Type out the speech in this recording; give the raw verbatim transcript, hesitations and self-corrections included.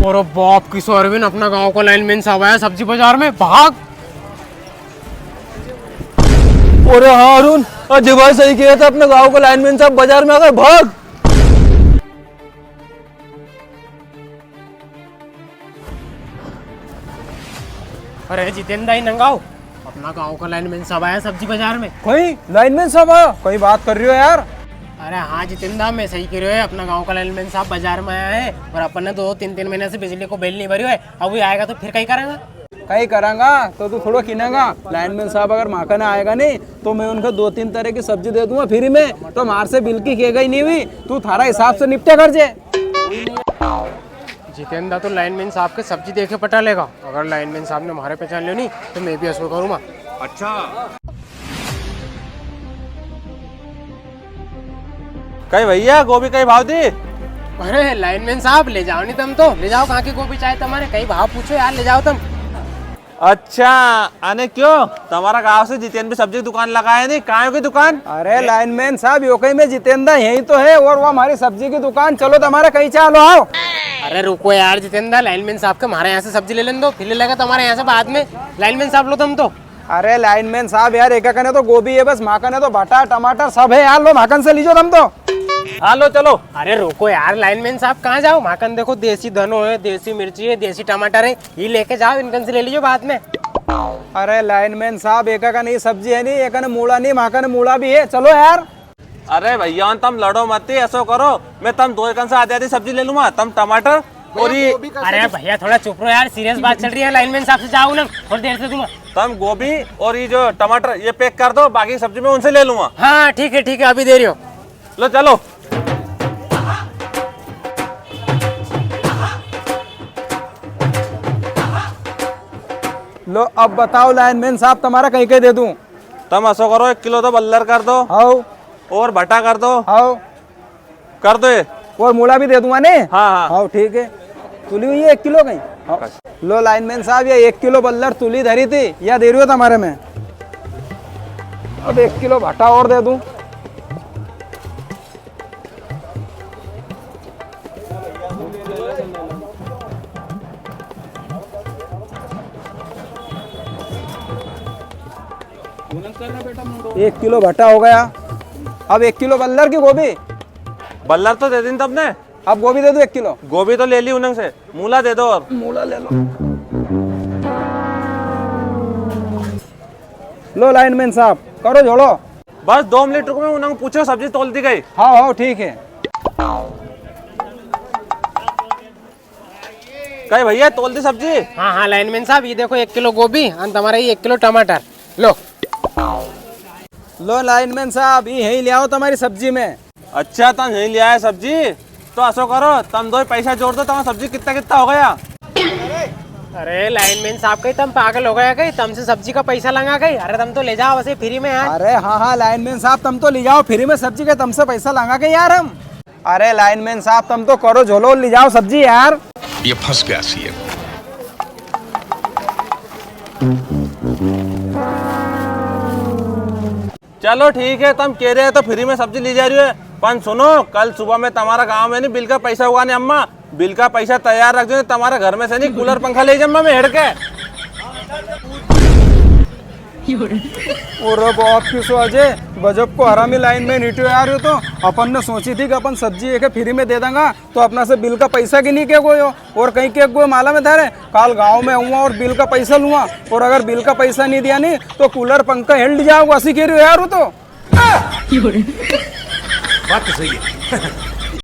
अरे बाप की सो अरविंद, अपना गांव का लाइनमैन साहब आया सब्जी बाजार में, भाग। अरे हाँ अरुण, अजय भाई सही कह रहा था, अपने गांव का लाइनमैन साहब बाजार में आ गए, भाग। अरे जितेंद्र, ई नंगाओ, अपना गांव का लाइनमैन साहब आया सब्जी बाजार में। कोई लाइनमैन साहब आया? कोई बात कर रही हो यार? अरे हाँ जितेंद्र, मैं सही कह रहे हो, अपना गांव का लाइनमैन साहब बाजार में आया है और अपन ने दो तीन तीन महीने से बिजली को बिल नहीं भरियो है। अब वो आएगा तो फिर कई करांगा? कई करांगा तो तू थोड़ो किनांगा। लाइनमैन साहब अगर माखा ने आएगा नहीं तो मैं उनका दो तीन तरह की सब्जी दे दूंगा फ्री में, तो मार से बिल की कहेगा ही नहीं हुई। तू थारा हिसाब से निपटे कर जे। जितेंद्र तो लाइनमैन साहब के सब्जी देखे पटा लेगा। अगर लाइनमैन साहब ने मारे पहचान लियो नी, तो मैं भी असो करूँगा। अच्छा। कई भैया, गोभी कई भाव दी? अरे लाइनमैन साहब, ले जाओ नी तम तो, ले जाओ, कहाँ की गोभी चाहे तमारे, कई भाव पूछो यार, ले जाओ तम। अच्छा, अने क्यों, तमारा गांव से जितेन भी सब्जी की दुकान लगाया नी, कहाँ की दुकान? अरे लाइनमैन साहब, यो कई मैं जितेंद्र यही तो है, और वो हमारी सब्जी की दुकान, चलो तमारा कई चालो आओ। अरे रुको यार जितेंद्र, लाइनमैन साहब के हमारे यहाँ से सब्जी ले लेने दो, फिर ले लेगा तमारे यहाँ से बाद में। लाइनमैन साहब लो तम तो। अरे लाइनमैन साहब यार, एका कने तो गोभी है बस, माकने तो भटा, टमाटर सब है यार, लो माकन से लीजो तम तो। हाँ लो चलो। अरे रुको यार लाइनमैन साहब, कहाँ जाओ? माकन देखो देसी धनो है, देसी मिर्ची है, देसी टमाटर है, ये लेके जाओ, इनकन से ले लीजो बाद में। अरे लाइनमैन साहब, एका कने सब्जी है नी, एका कने मूला नी, माकने मूला भी है, चलो यार। अरे भैया, तम लड़ो मती, ऐसो करो, मैं तम दो एकन से आधी आधी सब्जी ले लूंगा, तम टमाटर और ये गोभी का अरे सब्जी। भैया, थोड़ा चुप रहो यार, सीरियस बात चल रही है। लाइनमैन साहब से जाओ ना, थोड़ी देर से दूंगा। तम गोभी और ये जो टमाटर, ये पैक कर दो, बाकी सब्जी मैं उनसे ले लूंगा। हाँ, ठीक है, ठीक है, अभी दे रही हूँ। लो, चलो। लो, अब बताओ लाइनमैन साहब, तमारा कई कई दे दूं? तम असो करो, एक किलो तो बल्लर कर दो। हाउ। और भटा कर दो। हाउ। कर दो ये। और मूला भी दे दूंगा ने? हाँ, हाँ। हाउ, ठीक है। तुली हुई है एक किलो कई? हाउ। लो लाइनमैन साहब, ये एक किलो बल्लर तुली धरी थी, या दे रही हो तमारे में। अब एक किलो भटा और दे दूं। एक किलो भटा हो गया, अब एक किलो बल्लर की गोभी। बल्लर तो दे दी तमने। अब गोभी दे दो एक किलो। गोभी तो ले ली उनंग से, मूला दे दो और। मूला ले लो। लो लाइनमैन साहब, करो झोलो। बस दो मिनट रुको, मैं उनंग पूछो सब्जी तोल दी कई। हाँ, हाँ, ठीक है। कई भैया, तोल दी सब्जी? हाँ, हाँ, लाइनमैन साहब, ये देखो एक किलो गोभी और तमारा ये एक किलो टमाटर। लो। लो लाइनमैन साहब, ये यहीं ले आओ तमारी सब्जी में। अच्छा, तम यहीं ले आया सब्जी? तो असो करो, तम दो पैसा जोड़ दो, तमारा सब्जी कितना कितना हो गया? अरे लाइनमैन साहब, कई तम पागल हो गया कई? तमसे सब्जी का पैसा लांगा कई? अरे तम तो ले जाओ वैसे फ्री में यार। अरे हाँ, हाँ, लाइनमैन साहब, तम तो ले जाओ फ्री में सब्जी के, तमसे पैसा लांगा कई यार हम? अरे लाइनमैन साहब, तम तो करो झोलो, ले जाओ सब्जी यार। ये फंस गया सीएम। चलो ठीक है, तम कह रहे हो तो फ्री में सब्जी ली जा रही है, पण सुनो, कल सुबह में तमारा गांव में नी बिल का पैसा उगाने अम्मा, बिल का पैसा तैयार रख दो, तमारे घर में से नी कूलर पंखा ले जम्मा मैं हेड़ के। अरे बाप की सो अजय, गजब को हरामी लाइनमैन हिट्यो यार यो तो। अपन ने सोची थी कि अपन सब्जी एक फ्री में दे देंगा, तो अपना से बिल का पैसा की नी के गयो, और कई के गयो मालूम है थारे, काल गांव में आऊंगा और बिल का पैसा लूंगा, और अगर बिल का पैसा नी दिया नी, तो कूलर पंखा हेड़ जाऊंगा, असी कह रही हो यार वो तो। बात तो सही है।